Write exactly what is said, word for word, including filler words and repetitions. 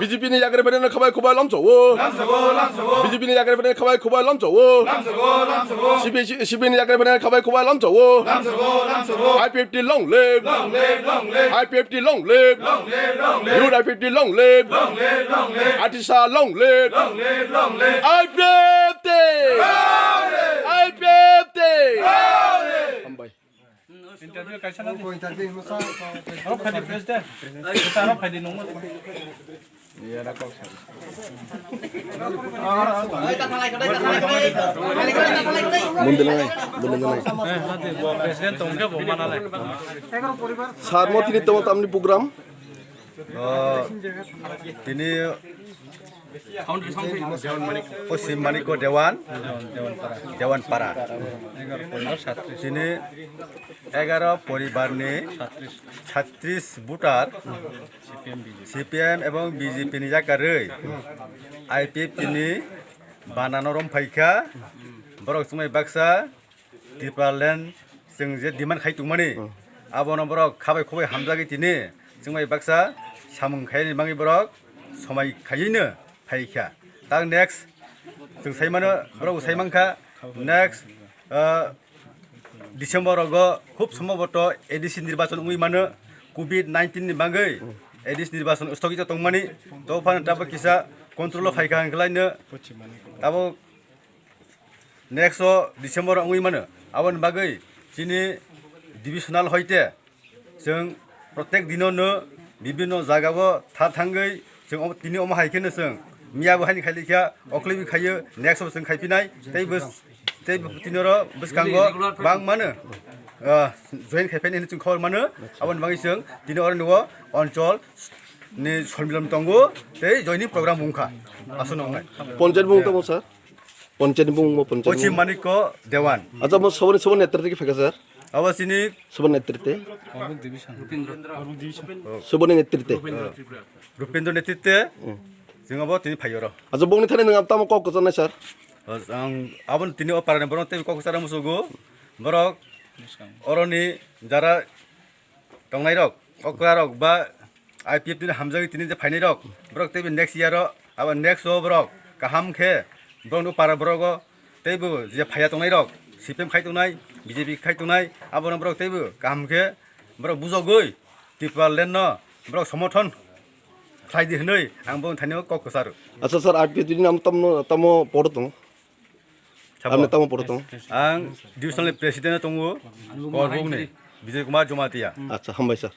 B J P ni yakarwi phainai khabai khubai lamsao. B J P ni yakarwi phainai khabai khubai lamsao. C P I, C P I ni yakarwi phainai khabai khubai lamsao. I P F T long live. I P F T long live. Youth I P F T long live. Atisa long live. I P F T. I P F T. Hambai. Interview kaisa na di. Oro phaidi president. Oro phaidi nungma. Bundle nai, bundle nai. President tongke bo mana nai. Sar mo tini tamo tamni program. Oh, tini Poschim Manikya Dewan, Dewan Para. Tini egaro poribar ni satris voter C P M ebong B J P ni yakarwi I P F T ni banano rom phaikha. Borok chumai baksa Tipraland chwng je demand khai tongmani, abono borok khabai khubai hamjagwi tini chwngbai baksa samung khaini bagwi borok somai khaiwino phaikha. Tak next chwng saimano, borok bo saimankha next, ah, December rogo khub somboboto A D C nirbachon wngwi mano, covid nineteen ni bagwi A D C nirbachon sthogito tongmani, to phano tabuk kisa control o phaikha hwnkhe laino tabuk next o December wngwi mano. Aboni bagwi chini divisional hoite chwng protek dino no bibinno jaga o tha thangwi chwng omo, tini omo hai kheno chwng miya bo haini khailikha, oklibwi khaiyo, next o chwng khaiphinai, tei bwskango bangmano, ah, join khaiphani hinwi chwng khobor mano. Aboni bagwi chwng tini oro nugo onchol ni sonmilon tongo tei joining program wngkha. Aswk no wngnai. Panchayat bung tamo sir? Panchayat ni bung mo panchayat Poschim ni bung. Manikya Dewan. Acha mo soboni, soboni netrite ki pheka sir? Abo chini soboni netrite? Soboni netrite? Rupendra netrite. Hmm. Chwng abo tini phai oro. Acha bongni thani nwng tamo kok kwchanai sir? Ang aboni tini o parani borok tei kok kwchara musugo. Borok oroni jara tongnairok, okra rok ba I P F T ni hamjagwi tini je phainairok, borok teibo next year o, abo next o borok kaham khe borokni para borok o teibo je phaiya tongnairok, C P M khai tongnai, B J P khai tongnai, abono borok teibo kaham khe borok bujogwi Tipraland no borok somothon khlai di hwnwi ang bo thani o kok kwcharo. Acha sir, I P F T ni namo tamo, tamo podo tong? Sabo. Apni tamo podo tong? Ang divisional president tongo, Korbuk ni Vijay Kumar Jamatia. Acha, hambai sir.